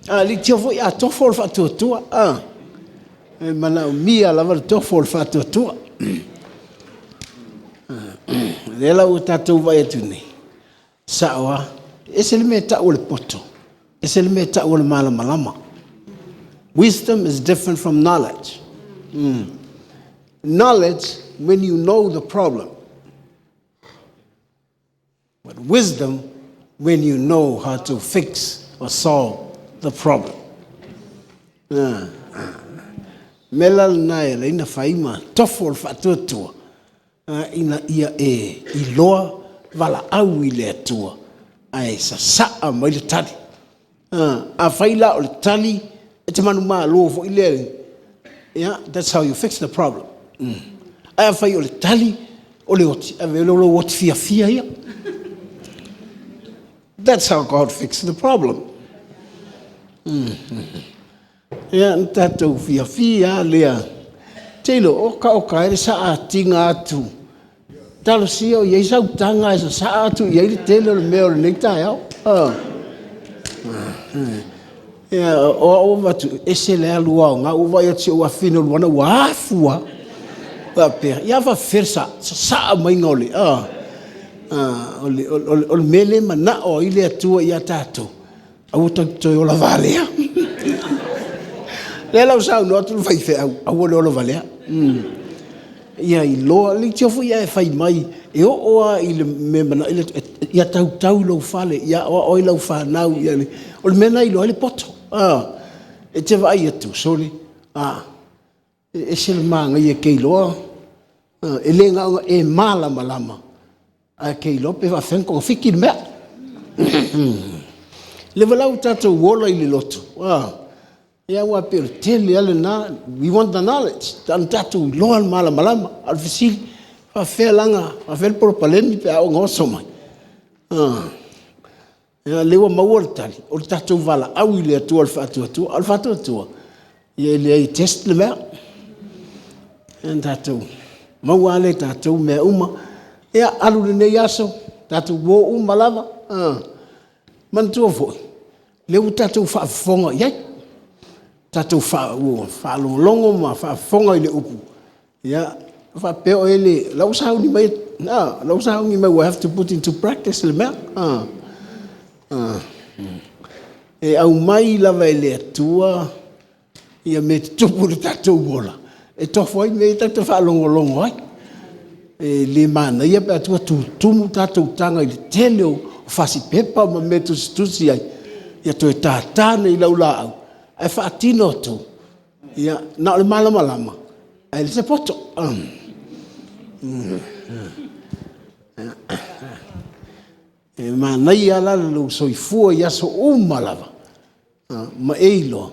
A leitioa foi a tofo o le faatuatua, a. E manaomia lava le tofo o le faatuatua. Lea la ua tatou vaai atu nei, sao lava, e ese le mea e tau o le poto, ese le mea e tau o le malamalama. Wisdom is different from knowledge. Knowledge, when you know the problem. But wisdom, when you know how to fix or solve the problem. Ah, ah. Mea la lena e ala ai ona fai ma tofo o le faatuatua ina ia e iloa valaau i le Atua ae sasaa mai le tali. Afai la o le tali e te manumalo foi lea, yeah, that's how you fix the problem. Ae afai o le tali o le oti, ave lea o lou oti fiafia ia. That's how God fixes the problem. Ia, na tatou fiafia lava lea. Taylor, oka oka ai le saatiga atu. Talosia o i ai sau taga e sasaa atu i ai le tele o le mea o lenei taeao. Ia, o au e avatu, ese le alu aoga, ua vaai atu i si ou afafine o Luana ua afu lava. Faapea, ia a faapefea le sasaa maiga o le, o le mea lea e manao ai le Atua ia tatou, aua tatou te toe ola valea. Lea la ua saunoa atu le faifeau, aua le ola valea. Ia iloa, leitioa foi ae fai mai, e oo lava i le mea e manao ai le Atua, ia tautau i lou fale, ia aoao ai lau fanau, ia le... O le mea lena e iloa ai le poto. E te vaai atu, sole, e ese le manaia e te iloa, e le na ona e malamalama, ae te iloa pe faapefea ona togafiti le mea. Lea foi la ua tatou ola i le lotu, ia aua e pei o le tele lava lena, we want the knowledge, na ona tatou iloa le malamalama. A o le fesili, faapefea la ona, faapefea le polopalemi pe a oo ina oso mai? Ia lea ua maua le tali, o le tatou valaau i le Atua o le faatuatua. A o le faatuatua, ia e leai e test le mea. Ia tatou maua lava lea e tatou mea uma. Ia, alu lenei aso, tatou o uma lava. Manatua foi, lea ua tatou faafofoga i ai, tatou faalogologo ma faafofoga i le upu, ia, faapea oe le, la ua sauni mai, la ua sauni mai, we have to put into practice le mea. E aumai lava e le Atua ia mea tutupu i le tatou ola, e tofu ai mea ia tatou te faalogologo ai. E le manaia pe a tua tutumu tatou taga i le tele o fasipepa ma mea e tusitusi ai, ia toe tata nei lau laau, ae faatino atu, ia, na o le malamalama, ae le se poto. E manaia la lou soifua i aso uma lava, ma e iloa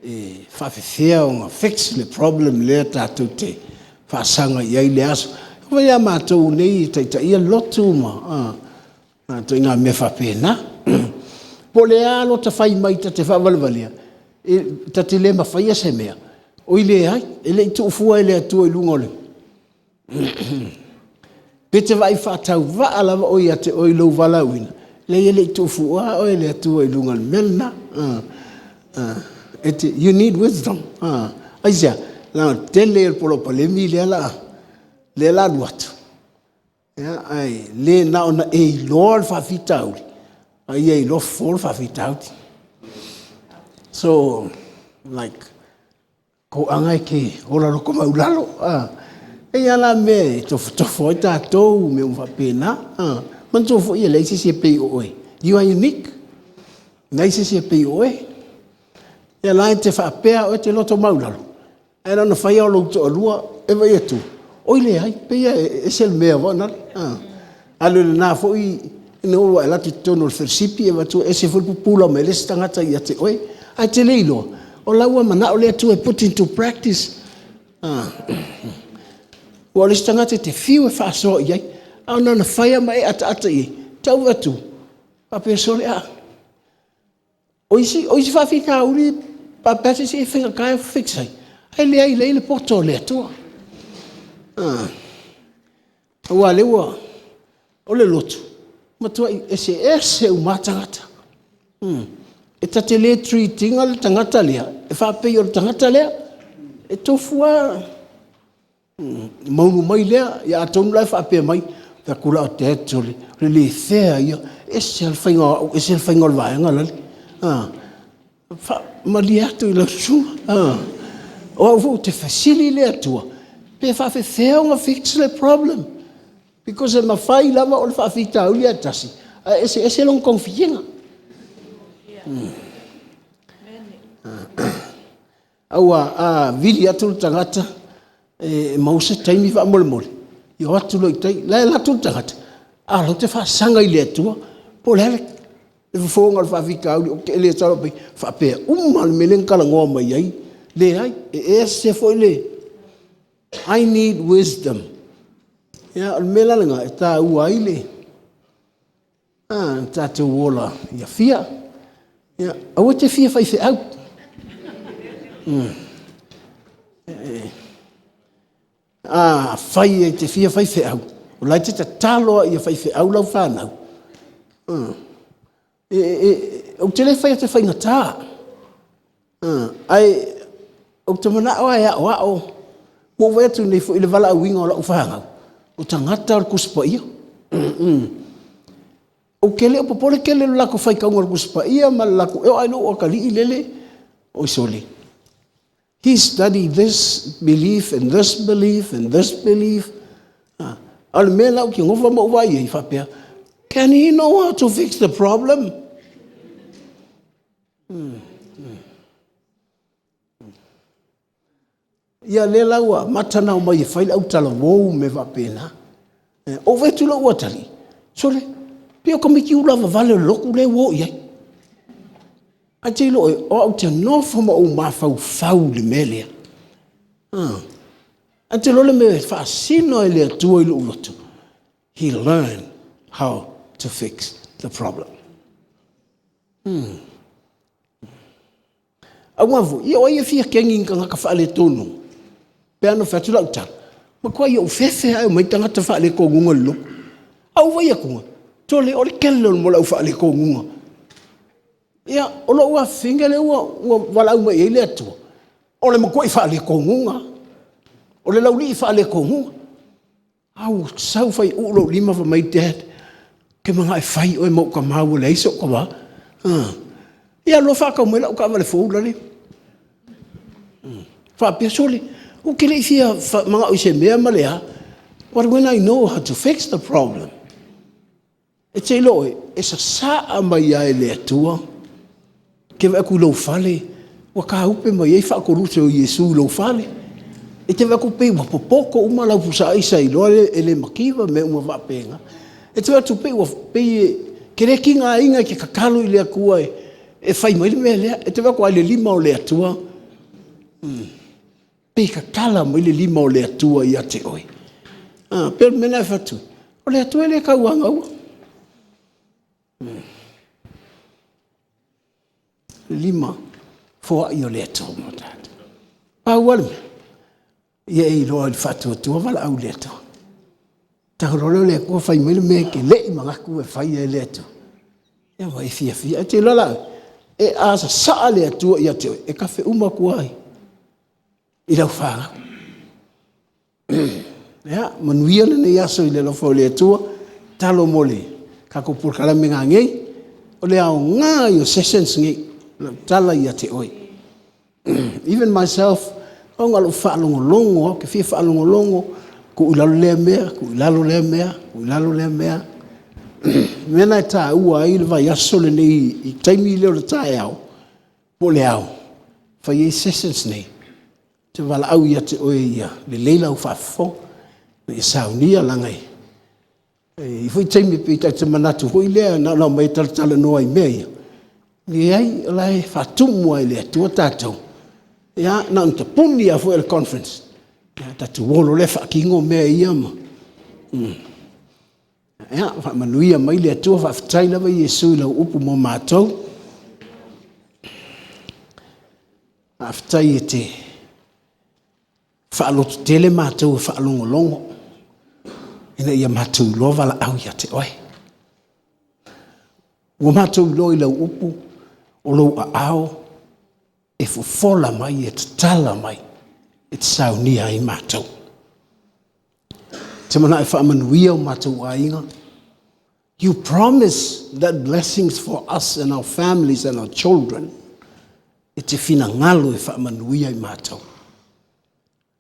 e faapefea ona fix le problem lea tatou te faasaga i ai le aso. E oo foi ia matou nei e taitaia le lotu ma ituaiga mea faapena. Po o le a lota fai mai ta te faavalevalea, ta te le mafaia se mea, oi leai, e le i tuufua e le Atua i luga o le... Pe te vaai faatauvaa lava oe ia te oe i lou valaauina, leai e le i tuufua oe e le Atua i luga o le mea lena. You need wisdom. Aisea? Leaga o le tele o le polopalemi lea la alu atu, ae le na ona e iloa le faafitauli, a ia iloa fofo le faafitauli. So, like, Toaga e te ola loto maulalo. E i ai la mea e tofotofo ai tatou, mea uma faapena. Manatua foi e leai se isi e pei o oe. You are unique. Leai se isi e pei o oe. Ia la e te faapea oe te loto maulalo, ae na ona fai lava o lou toalua e vaai atu, oi leai, pei e ese le mea foi nale. Alu i lena foi ina ua e alu atu i totonu o le felesipi e avatu e ese foi le pupula mai le isi tagata ia te oe. Ae e te le iloa, o la ua manao le Atua e put into practice. Aua o le isi tagata e te fiu e faasoa i ai, a o na ona fai lava ma e ataata i ai, tau atu, faapea sole, a. O isi faafitauli faapea se isi e faigata e fix ai, ae leai, leai le poto o le Atua. Aua o lea ua, o le lotu, matuai eseese uma lava tagata. E ta te le treat ina le tagata lea e faapei o le tagata lea. E tofu lava, maunu mai lea, ia atonu la e faapea mai, fai atu la o Dad, sole, o le le fair ia, e ese lava le faiga o au ese le faiga o le vaega lale. Faamalie atu i lau susuga, o au foi ou te fesili i le Atua pe faapefea ona fix le problem, because e mafai lava o le faafitauli lava e tasi ae eseese lona togafitiga. Aua a vili atu le tagata e maua se taimi faamolemole, ia o atu loa i tai. La e alu atu le tagata a o la e te faasaga i le Atua po o le a le fofoga o le faafitauli ou te le faapea uma lava le mea lea na talanoa mai ai. Leai, e ese foi le I need wisdom. Ia o le mea la lena e taua ai le tatou ola fiafia. Ia, aua e te fia faifeau. Afai e te fia faifeau, o la e te tatalo lava ia faifeau lau fanau, ou te le fai atu e faigata, ae ou te manao lava e aoao. Ua ou vaai atu nei foi i le valaauina o lau fanau, o tagata o le Tusi Paia. Ou te le o popole tele i le latou faitauga o le Tusi Paia ma le latou… E oo lava i lou atalii lele, oi sole, he study this belief and this belief and this belief. A o le mea la ou te nofo ma ou vaai i ai, faapea, can he know how to fix the problem? Ia lea la ua amata ona omai e fai le autalavou ma mea faapena. Ou vaai atu i lou atalii, sole, pei o tamaiti uluavavale o le lotu lea ua o i ai. Ae te iloa ʻoe, o au ou te nofo ma ou mafaufau i le mea lea. Ae te iloa le mea e faasino e le Atua i lou loto, he learn how to fix the problem. Aua foi, ia o ai e fia kegi i ni tagata faaletonuu? Pe ana fai atu lau tala, matuai ou fefe lava e omai tagata faaletonuga i le lotu. Ae ou vaai atu, sole, o le tele o le mea o le au faaletonuga. Ia, o lou afafine lea ua valaau mai i ai le Atua, o le matuai faaletonuga lava. O le laulii faaletonuga. A ua sau faiuu lou lima fai mai, Dad, ou te manao e fai oe ma ou tama ua leai sou tama. Ia alu loa faatau mai lau taavale fou lale. Faapea, sole, ou te le i fia manao i se mea ma le a, but when I know how to fix the problem, e te iloa ʻoe, e sasaa mai lava e le Atua. E te vaai atu i lou fale ua taupe mai ai faakoluse o Iesu i lou fale. E te vaai atu pei ua popoto uma lau pusa aisa e le mativa ma mea uma faapena. E te vaai atu pei e te le tigaina e te tatalo i le Atua e fai mai le mea lea. E te vaai atu lava i le lima o le Atua, pei e tatala mai le lima o le Atua ia te oe. E pei o le mea lena e fai atu ai, o le Atua e le tauagaua. Le lima foai o le Atua mo tatou. Pau lava le mea, ia e iloa i le faatuatua valaau i le Atua. Tago loa lea o le Atua fai mai le mea e te le i manatu e fai e le Atua. Ia ua e fiafia. Ae te iloa la oe, a sasaa le Atua ia te oe, e tafe uma atu lava i lau fanau. Ia, manuia lenei aso i le alofa o le Atua. Tatalo mo le tatou polokalame nanei. O le aoga ia o sessions nei, o lau tala ia te oe. Even myself, ona o lou faalogologo lava, ou te fia faalogologo, tuu i lalo lea mea, tuu i lalo lea mea, tuu i lalo lea mea. O le mea lena e taua ai le vaiaso lenei i le taimi lea o le taeao po o le ao, e fai ai sessions nei, ou te valaau ia te oe ia lelei lau faafofoga, ina ia saunia, leaga e i ai foi taimi pei ta te manatu foi lea na ona omai e talatalanoa i mea ia. Leai, o la e faatumu lava e le Atua tatou. Ia na ona tapuni lava foi o le conference, ia tatou o loa lea faatino mea ia. Ia faamanuia mai le Atua, faafetai lava Iesu i lau upu mo matou. Faafetai e te faalototele matou e faalogologo ina ia matou iloa valaau ia te oe. Ua matou iloa i lau upu, O lou aao e fofola mai, e tatala mai, e te saunia ai matou. Te manao e faamanuia o matou aiga. You promise that blessings for us and our families and our children. E te finagalo e faamanuia i matou.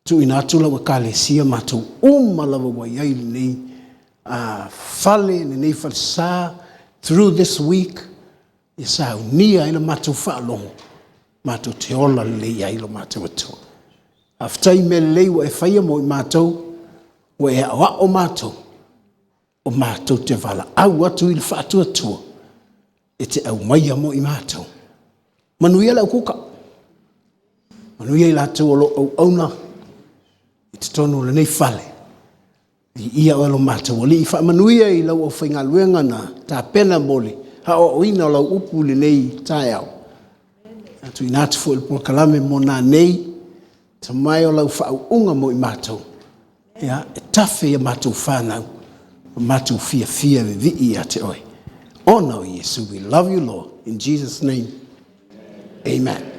Tuuina atu lau Ekalesia, matou uma lava ua i ai lenei fale, lenei falesa, through this week, ia saunia ai la matou faalogo, matou te ola lelei ai lo matou Atua. Faafetai i mea lelei ua e faia mo i matou, ua e aoao matou, o matou te valaau atu i le faatuatua, e te aumaia mo i matou. Manuia le au kuka, manuia i latou o lo o auauna i totonu o lenei fale. Viia Oe lo matou Alii, faamanuia i lau aufaigaluega na tapena mo le aoaoina o lau upu i lenei taeao. Tuuina atu foi le polokalame mo nanei, atamai o lau faauuga mo i matou, ia, e tafe i a matou fanau lo matou fiafia e vivii ia te Oe. Ona o Iesu, we love you, Lord. In Jesus' name, amen.